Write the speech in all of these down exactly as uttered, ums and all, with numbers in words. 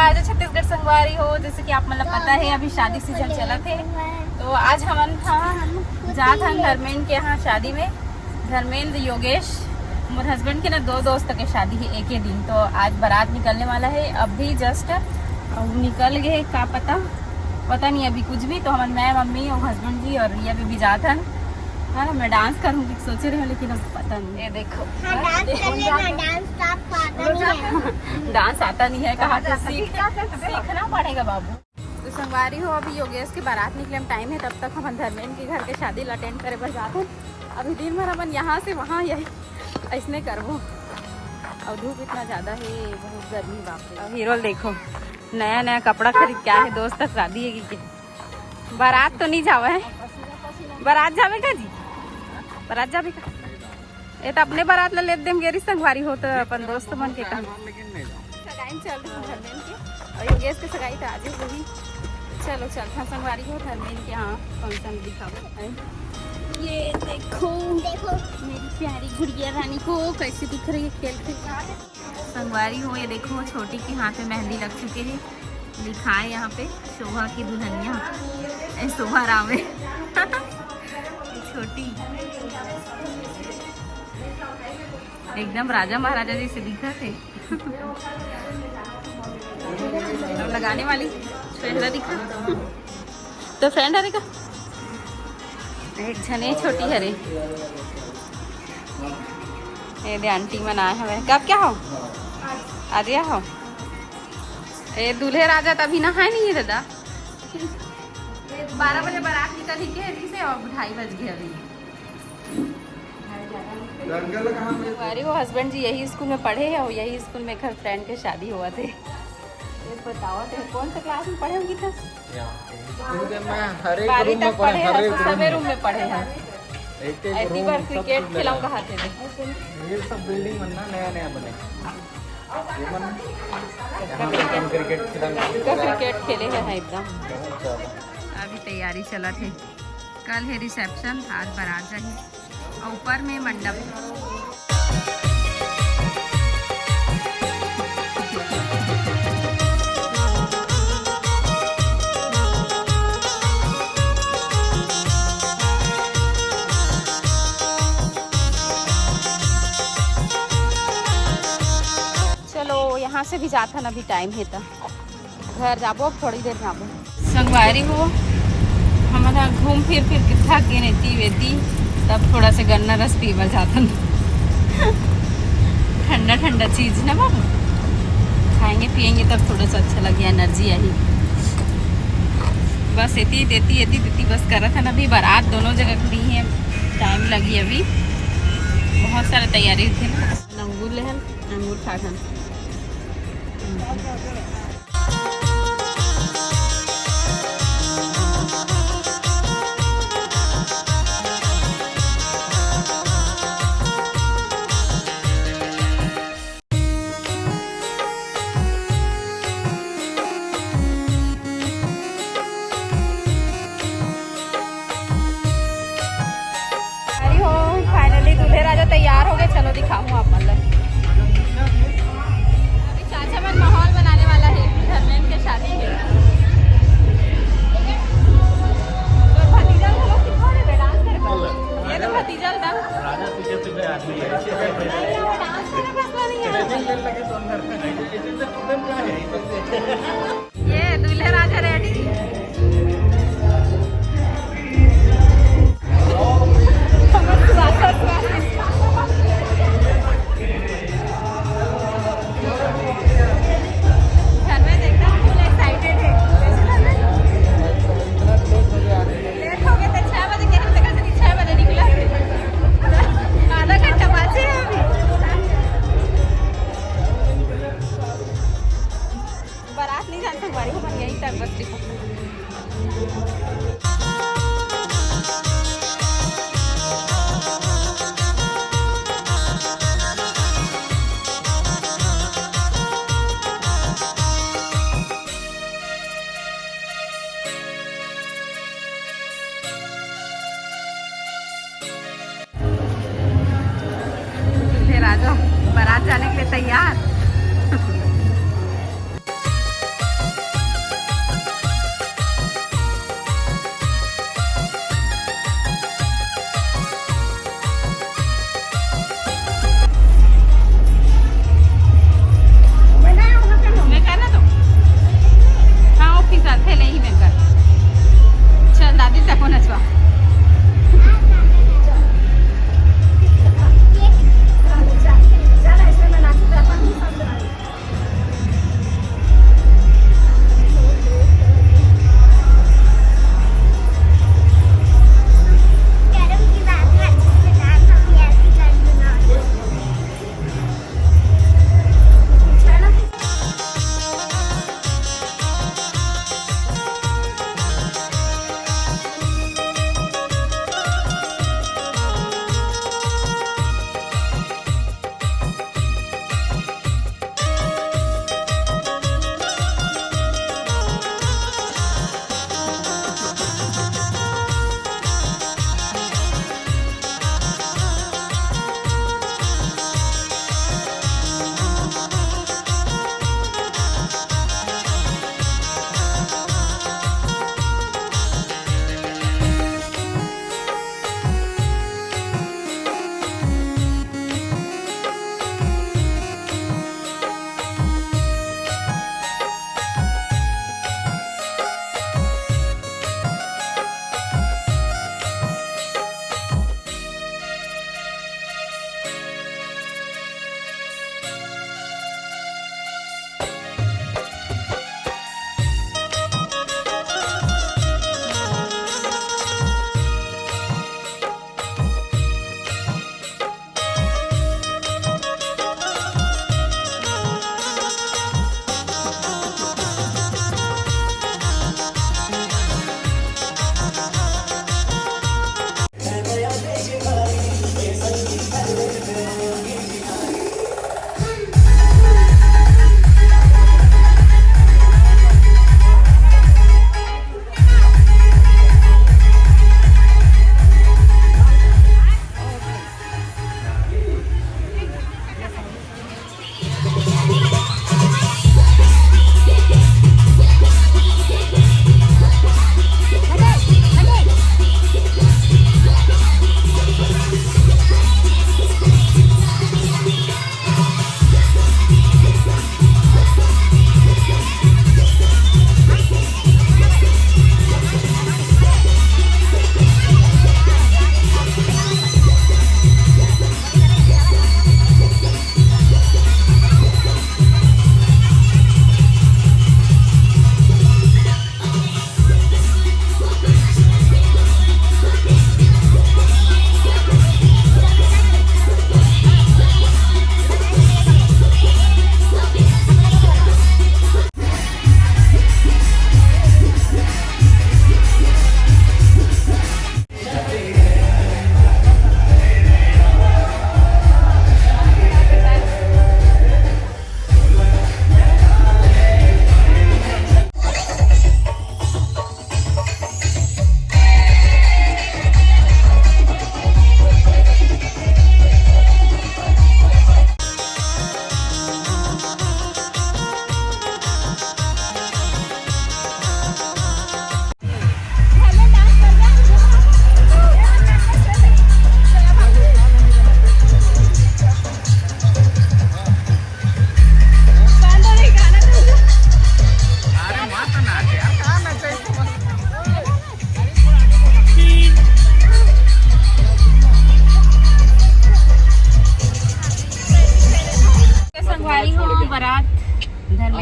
आज छत्तीसगढ़ संगवारी हो, जैसे कि आप मतलब पता है, अभी शादी सीजन चलत हे, तो आज हमन हा जात हन धर्मेंद्र के यहाँ शादी में। धर्मेंद्र, योगेश, मोर हस्बैंड के ना दो दोस्त के शादी है एक ही दिन, तो आज बारात निकलने वाला है। अभी जस्ट निकल गए, का पता, पता नहीं अभी कुछ भी। तो हमन, मैं, मम्मी और हस्बैंड जी और रिया भी, भी जात हन। हाँ, मैं डांस करूँगी सोचे रहे, लेकिन अब पता नहीं। ये देखो, हाँ, डांस कर लेना, डांस तो आपको आता नहीं है। डांस आता नहीं है, कहा तो सीख, सीखना पड़ेगा बाबू। तो संगवारी हो, अभी योगेश के बारात निकले में टाइम है, तब तक हमन धर्मेंद्र के घर के शादी ला अटेंड करे बर जात हन। अभी दिन भर हमन यहाँ से वहाँ यही ऐसने करबो। और धूप इतना ज्यादा है, बहुत गर्मी, बाप रे। और हीरो देखो, नया नया कपड़ा खरीद के आए है, दोस्त तक शादी है कि के। बारात तो नहीं जावे है, बारात जावे का जी, बारात जावे का? ये तो अपने बारात ला लेत देम गेरी संगवारी हो, तो अपन दोस्त मन के कहम। सगाई में चल रहे हैं धर्मेंद्र के, और योगेश के सगाई तो आज ही हुई। चलो चलता संगवारी हो धर्मेंद्र के यहाँ फंक्शन दिखावे। ये देखो, देखो मेरी प्यारी गुड़िया रानी को कैसे दिख रही है खेल खेल। संगवारी हो, ये देखो छोटी के हाथ में मेहंदी लग चुके हैं, लिखा है यहाँ पे शोभा की दुल्हनिया, ए, शोभा राम है। ये छोटी एकदम राजा महाराजा जैसे दिखत है। अब लगाने वाली चेहरा दिखा। तो फ्रेंड हरे का? एक झने छोटी हरे। ये दे आंटी मन आए हवे। कब क्या हो? आज या हो? ये दूल्हे राजा तभी नहाए नहीं है दादा। बारह बजे बारात निकल ही के रही से और ढाई बज गए अभी। अरे वो हस्बैंड जी यही स्कूल में पढ़े हैं और यही स्कूल में घर फ्रेंड के शादी हुआ थे। ये बताओ थे कौन से क्लास में पढ़े होंगी था? स्कूल के मैं हर एक बारहवीं रूम में तक पढ़े, पढ़े हर हैं, एक तो रूम सभी में। रूम में पढ़े हैं। एक एक ऐसी रूम बार सब क्रिकेट चीज खेलाऊं लगा। कहा थे। ये सब बिल्डिंग बनना नया नया बने। ये मन यहाँ पे अपन क्रिकेट खेला। इनका क्रिकेट खेले हैं एकदम। बहुत ज्यादा। अभी तैयारी चला थे, कल है रिसेप्शन, आज बारात जाही और ऊपर में मंडप। चलो यहाँ से भी जाथन, अभी टाइम है तो घर जाबो, अब थोड़ी देर में आबो। संगवारी हो, हमन ह घूम फिर फिर के थक गए एती वेती, तब थोड़ा सा गन्ना रस पीवा जाथन। ठंडा ठंडा चीज ना बाबू, खाएंगे पिएंगे तब थोड़ा सा अच्छा लगे, एनर्जी आही। बस एती देती एती देती बस करत हन। अभी बारात दोनों जगह खड़ी है, टाइम लगी अभी, बहुत सारा तैयारी होती है ना। अंगूर लेहन, अंगूर खाथन। अरे हो, finally दूल्हे राजा तैयार हो गए। चलो दिखाऊं आप मन ला। अभी चाचा मन माहौल बनाने वाला है धर्मेंद्र के शादी के। तो भतीजा को लोग सिखा रहे हैं डांस करे बर। ये तो भतीजा था। राजा सीधे सीधे आदमी है। नहीं, वो डांस करे बस नहीं है। ये दूल्हे राजा रेडी। धर्मेंद्र एकदम फुल एक्साइटेड है। लेट हो गए थे, छह बजे के, हम तो कल छह बजे निकला। आधा घंटा बाकी है अभी। बारात नहीं जान संगवारी हो, यहीं तक बस रुको। दूल्हे राजा बारात जाने के लिए तैयार।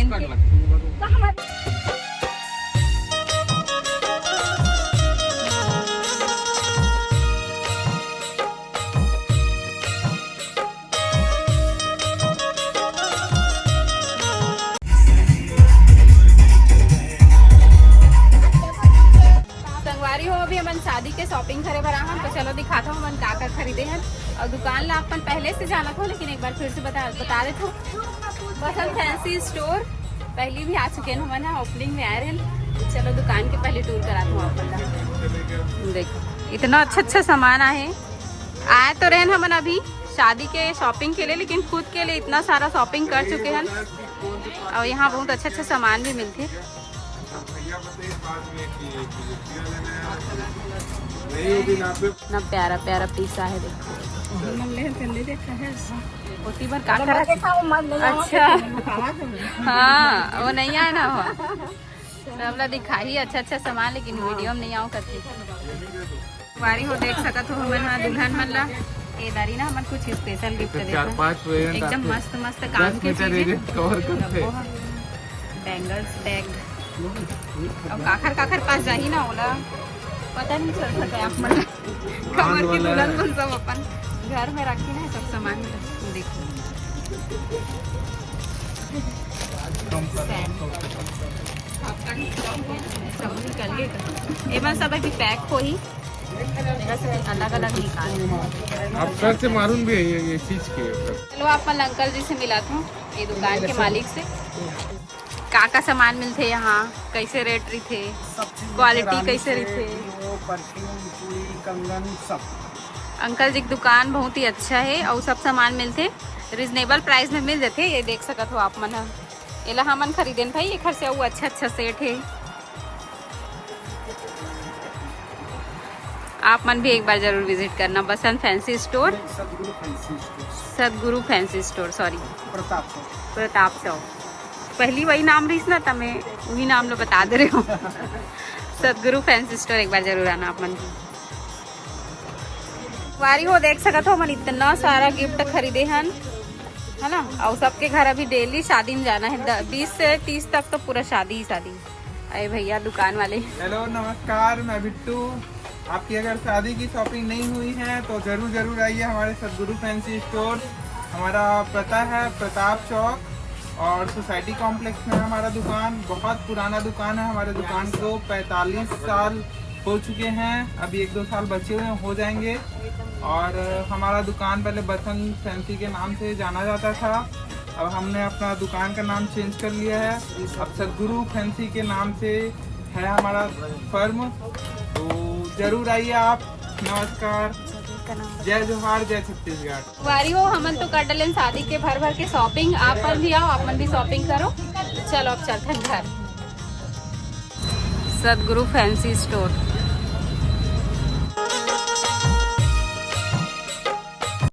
तो हमारे संगवारी हो, अभी हमन शादी के शॉपिंग करे बर आहन, तो चलो दिखाता हूँ हमन का का खरीदे हन। और दुकान ला अपन पहले से जानत हो, लेकिन एक बार फिर से बता बता देत हूँ, बसंत फैंसी स्टोर। पहली भी आ चुके हैं हमन, यहाँ ओपनिंग में आए रहे। चलो दुकान के पहले टूर करात हूँ अपन ला। देखो इतना अच्छा अच्छा सामान आहे। आए तो रहन हमन अभी शादी के शॉपिंग के लिए, लेकिन खुद के लिए इतना सारा शॉपिंग कर चुके हैं। और यहाँ बहुत अच्छा अच्छा सामान भी मिलते। इतना प्यारा प्यारा पीस आहे, देखो। ओती बर का करत? अच्छा। हाँ, वो नहीं आए ना हो। तो हमला दिखाही अच्छा अच्छा सामान, लेकिन वीडियो में नहीं आओ करके। संगवारी हो, देख सकत हो हमन हा दुल्हन मन ला। ए दारी ना हमन कुछ स्पेशल गिफ्ट देत हन। एकदम मस्त मस्त काम के चीज हे। Bangles, bag. अब काखर काखर पास जाही ना, ओला पता नहीं चल सके आप मन। कमर की दुल्हन मन सब अपन घर में रखी ना, सब सामान। देखो सब निकल गए। एमन सब अभी पैक होही। अलग अलग निकाल। आप सर से मालूम भी है ये, ये चीज के ऊपर। चलो अपन अंकल जी से मिलात हूँ, ये दुकान के मालिक से। का का सामान मिलथे यहाँ, कैसे रेट रहिथे, क्वालिटी कैसे रहिथे? परफ्यूम, चूड़ी, कंगन, सब। अंकल जी की दुकान बहुत ही अच्छा है और सब सामान मिलथे, रिजनेबल प्राइस में मिल जाथे। ये देख सकत हो आप मन ह, एला हमन खरीदेन भाई, एखर से अउ अच्छा अच्छा सेट है। आप मन भी एक बार जरूर विजिट करना बसंत फैंसी स्टोर। सदगुरु फैंसी स्टोर। सदगुरु फैंसी स्टोर, सॉरी, प्रताप चौक। प्रताप चौक। पहली वही नाम रहिस ना, त मैं वही नाम लो बता दे रहे हूँ। सदगुरु फैंसी स्टोर एक बार जरूर आना आप मन। वारी हो, देख सकत हो, हमन इतना सारा गिफ्ट खरीदे हन, है ना? और सबके घर अभी डेली शादी में जाना है। द-, बीस से तीस तक तो पूरा शादी ही शादी। अरे भैया दुकान वाले। हेलो, नमस्कार, मैं बिट्टू। आपकी अगर शादी की शॉपिंग नहीं हुई है तो जरूर जरूर आइए हमारे सदगुरु फैंसी स्टोर। हमारा पता है प्रताप चौक और सोसाइटी कॉम्प्लेक्स में है हमारा दुकान। बहुत पुराना दुकान है, हमारे दुकान को पैंतालीस साल हो चुके हैं, अभी एक दो साल बचे हुए हैं, हो जाएंगे। और हमारा दुकान पहले बसंत फैंसी के नाम से जाना जाता था, अब हमने अपना दुकान का नाम चेंज कर लिया है, अब सदगुरु फैंसी के नाम से है हमारा फर्म। तो जरूर आइए आप। नमस्कार, जय जोहार, जय छत्तीसगढ़। वारी हो, हमन तो कर डलेन शादी के भर भर के शॉपिंग। आप मन भी आओ, आप मन भी शॉपिंग करो। चलो अब चलथन घर। सदगुरु फैंसी स्टोर।